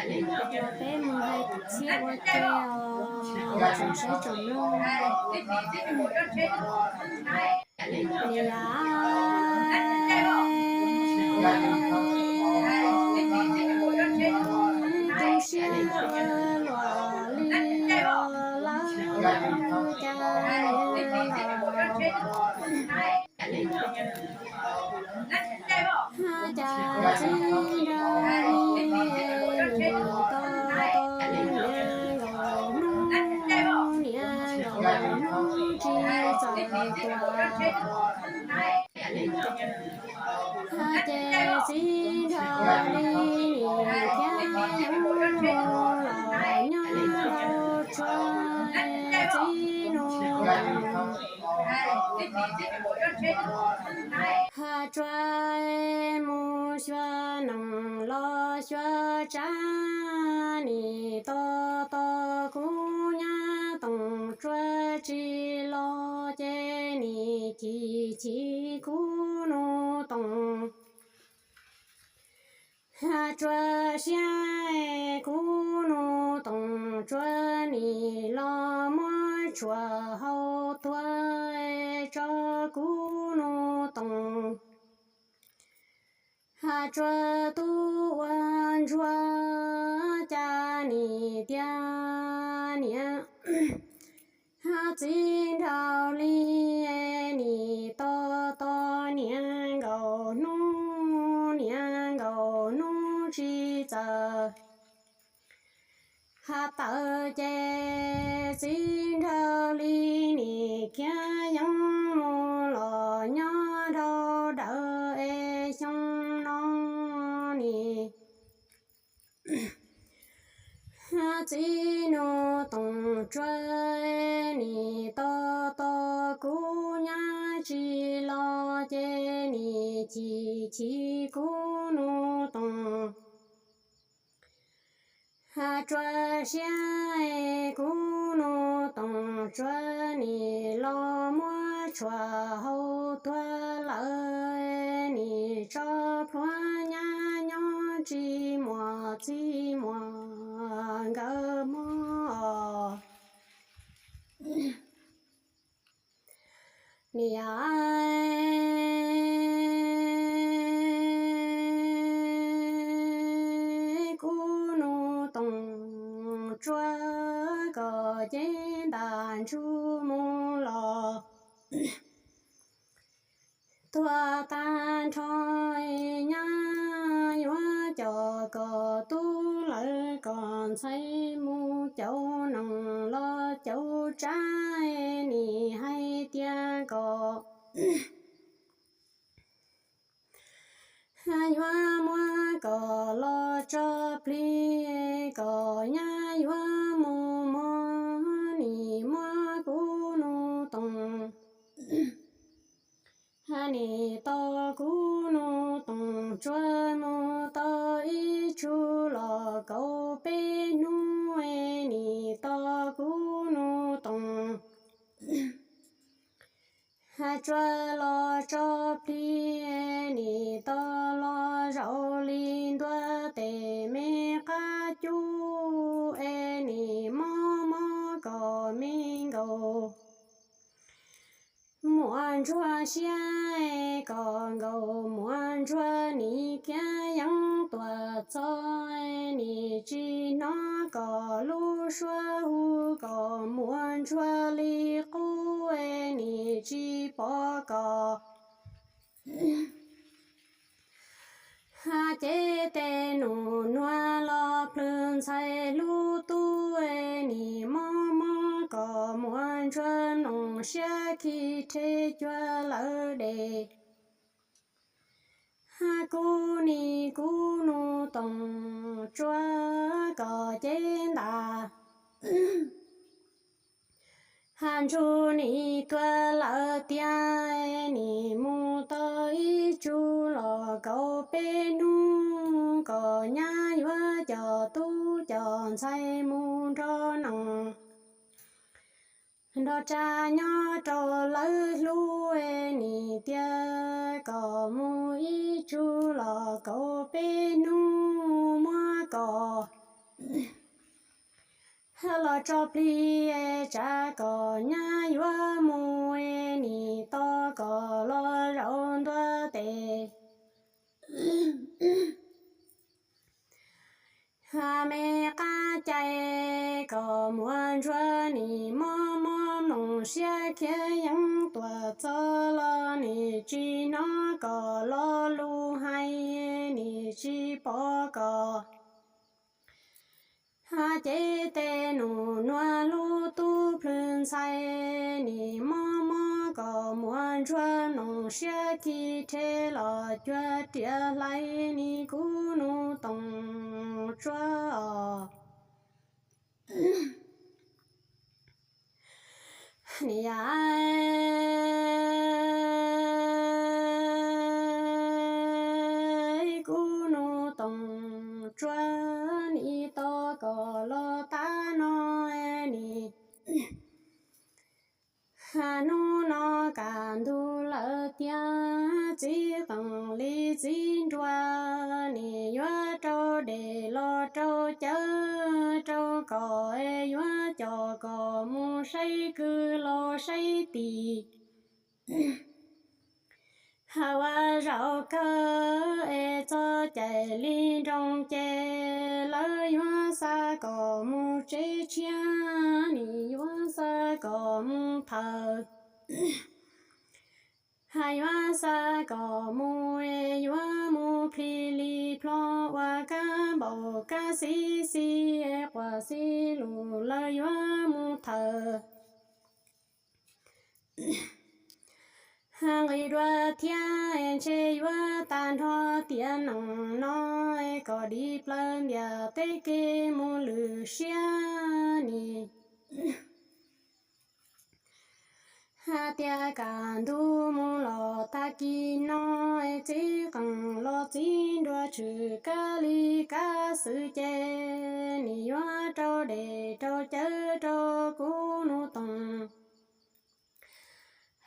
Los peb mus hais kwv txhiaj ua ke os, tsoom saib tsoom mloog. Niam, tu siab ua luam li os lawm, cas niam nkaus, cas txiv nrog li nim to to niam nkaus hnub, niam nkaus hnub tsis txawm tuaj. Ces txiv nrog li nim thiab yeeb mus los nyob rau tshuav, txiv nus toom, ha tsua mus xyuas nees los xyuas tsav, nim to to kuv nyab toom tsua tsis los ces nim chim chim kuv nus toom. Ha tsua siab kuv nus toom tsua nim los muab tshuam hau tuag tso kuv nus toom. Ha tsua tub ua ntsuag cas nim tias niam, ha txiv nrog li nim to to niam nkaus hnub, niam nkaus hnub tsis txawm ha tawm ces txiv nrog li nim khiav yeeb mus los nyob rau dawm es xyoo no nim txiv nus toom tsua nim to to kuv nyab tsis los ces nim chim chim kuv nus toom. Ha tsua siab kuv nus toom tsua nim los muab tshuam hau tuag lawm nim tso plhuav nyab nyob tsis muaj txiv muaj nkawd mob os. Niam, kuv nus toom tsua kom cev ntas ntsuj mus los tuag tag nrho, nyab yuav coj kom tub lawv kom ntxhais mus caum nees los caum tsav, nim hais tias kom yuav muab kom los tso plig, kom nyab yuav mus mog, nim muab kuv nus toom, nim tau kuv nus toom tsua mus tau ib tsug los kaum peb hnub, nim tau kuv nus toom ha tsua los tso plig, nim tau los zaum li ntua tes me qab cub, es nim mob mob kom me nkaus muam ntsuag siab, kom nkaus muam ntsuag nim khiav yeeb tuaj txog, nim tsis hnov kom lub suab hu kom muam ntsuag li qub, nim tsis pom kom ha ces tej nus nuav los plhws ntxhais lub tub, nim mob mob kom muam ntsuag noog siab khi rhe cuag lawv des. Ha kuv nim kuv nus toom tsua kom cev ntas ha ntsug nim tuag lawm tiag, nim mus tau ib tsug los kaum peb hnub, kom nyab yuav coj tub coj ntxhais mus nrog nees nrog tsav nyob rau lawv hlub, nim tias kom mus ib tsug los kaum peb hnub, muab kom Los tso plig tsav kom nyab yuav mus, nim tos kom los zaum ntua tes. Me qab cai kom muaj ntsuag nim mob mob mloog siab khiav yeeb tuaj txog los nim tsis hnov kom lo lus hais, nim tsis pom kom hais ces tej nus nuav lub tub plhws ntxhais, nim mob mob kom muaj ntsuag mloog siab khi rhe los cuag riam hlais nim kub nus toom tsuab os. Nim yog kub nus toom tsuab nim tos kom los tag no nim hnub no kam ntug lawm tiag, txiv qees li txiv nruas nim yuav rau dej los rau cawv rau kom yuav coj kom mus saib kwv los saib tim. Hais ua zaum kawg es txog cai li nroo ces lawv yuav xa kom mus tsev tshiab, nim yuav xa kom mus thawm. Hais yuav xa kom mus, yuav mus plhis li plho ua kab npaum kab xib xis, quas xib lus lawv yuav mus thawm. Nqis dua thiab ntshe yuav tag nrho tiam neej no, kom dim plaws ntiaj teb kev mus lwm siab nim. Hais tias kam ntug mus los tag kis no, txiv qees los txiv nruas tshwm kab li kab xwm ces nim yuav rau dej rau cawv rau kub nus toom.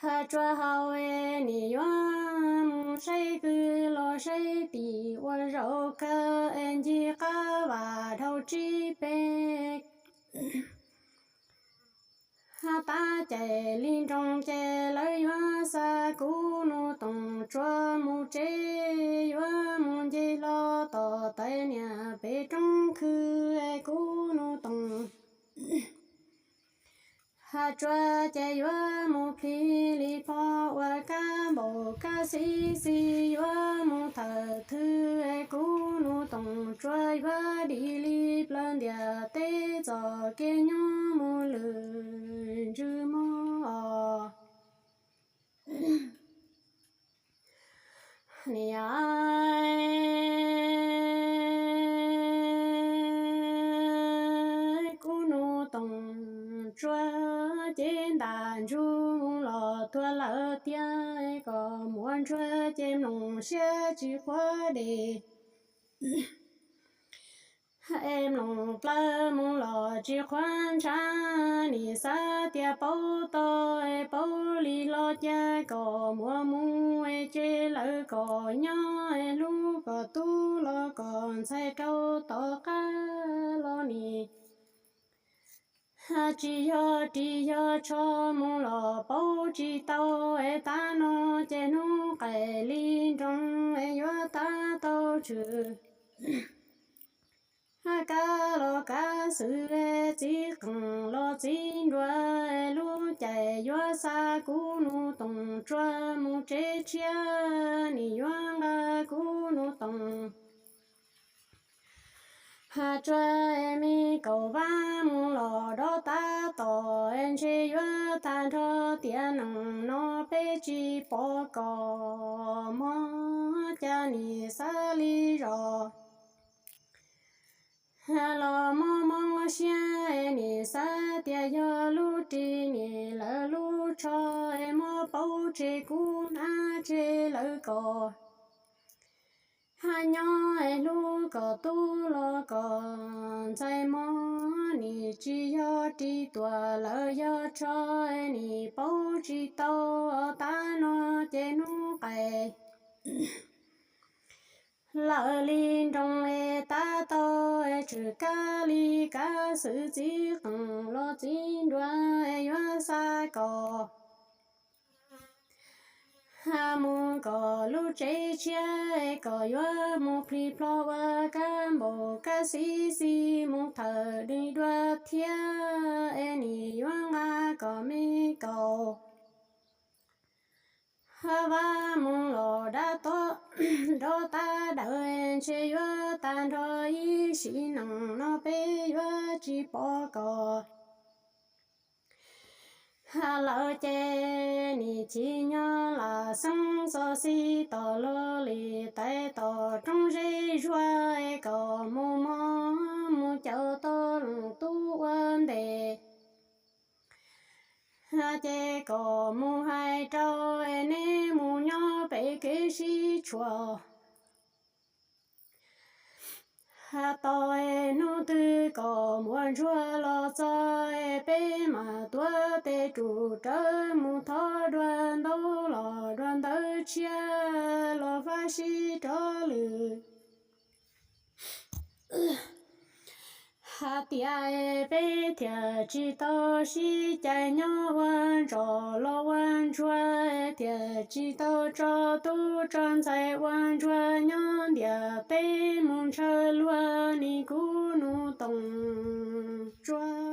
Hais tsuas hau es nim yuav mus saib kwv los saib tim ua zaum kawg es ncig qab vas dhau tsib peb. Hais tab cai li nroo ces lawv yuav xa kub nus toom tsuas mus tsev, yuav mus nce hlo tom tais niam pem roob khw es kub nus toom. Hais tsuas ces yuav mus plhis li plho ua kab npaum kab xib xis, yuav mus thawm thwv es kub nus toom tsuas yuav dim li plaws ntiaj teb txoj kev nyob mus lwm ntsws mog os. Nim yog kub nus toom tsuas ces ntam ntsug mus los tuag lawm tiag, kom muaj ntsuag ces mloog siab tsis qhuav dej. Es mloog plawv mus los tsis qhuav ntshav, nim xav tias paub tau es paub li los cas kom muaj mus es ces lawv kom nyob es hlub kom tub los kom ntxhais rau tom qab los nim. Tsis yog ris yog tsho mus los paub tsis tau es tab no ces hnub qaim li nroo es yuav tab tau tshwm. Kab los kab xwm, txiv qeej los txiv nruas, lub caij yuav xa kub nus toom tsuas mus tsev tshiab, nim yuav nqa kub nus toom. Hais tsuas me kaum vaj mus los dob tab tom, ntshe yuav tag nrho tiam neej no peb tsis pom kom mob, cas nim xav li zos los mob mob siab, nim xav tias yog lub ris niam lawv lub tsho, mob paub tseg kub hnab tseg lawv kom. Hais nyob hlub kom tub los kom ntxhais mob, nim tsis yog ris tuam lawv yog tsho, nim paub tsis tau tab no ces hnub qaim. Lawv li nroo es tab tau, tswm kab li kab xwm txiv qeej los txiv nruas, yuav xa kom mus kom lub tsev tshiab, kom yuav mus plhis plho ua kab npaum kab xib xib mus thawm dej dua thiab, es nim yuav nqa kom me kaus hab vaj mus los dab tob nrov tab dawm, ntshe yuav tag nrho ib sim neej no peb yuav tsis pom kom lawm ces nim chim nyob lam xeeb xo xib tos luag li tais tos roob zeb zuag, kom mus mog mus caum tau leej tub ua ntes, ces kom mus hais rau neb mus nyob pem kev sib tshuam. Has tas hnub twg kom muaj ntsuag los txog, peb mam tuav tes rus rawv mus thov dua ntaub los dua ntawv tshiab los fab sib rov lwm. Hais tias peb thiaj tsis tau sib cais nyob ua ntsos los ua ntsuag, thiaj tsis tau tso tub tso ntxhais ua ntsuag nyob ntiaj teb mus ntshaw luag, nim kuv nus toom tsuag.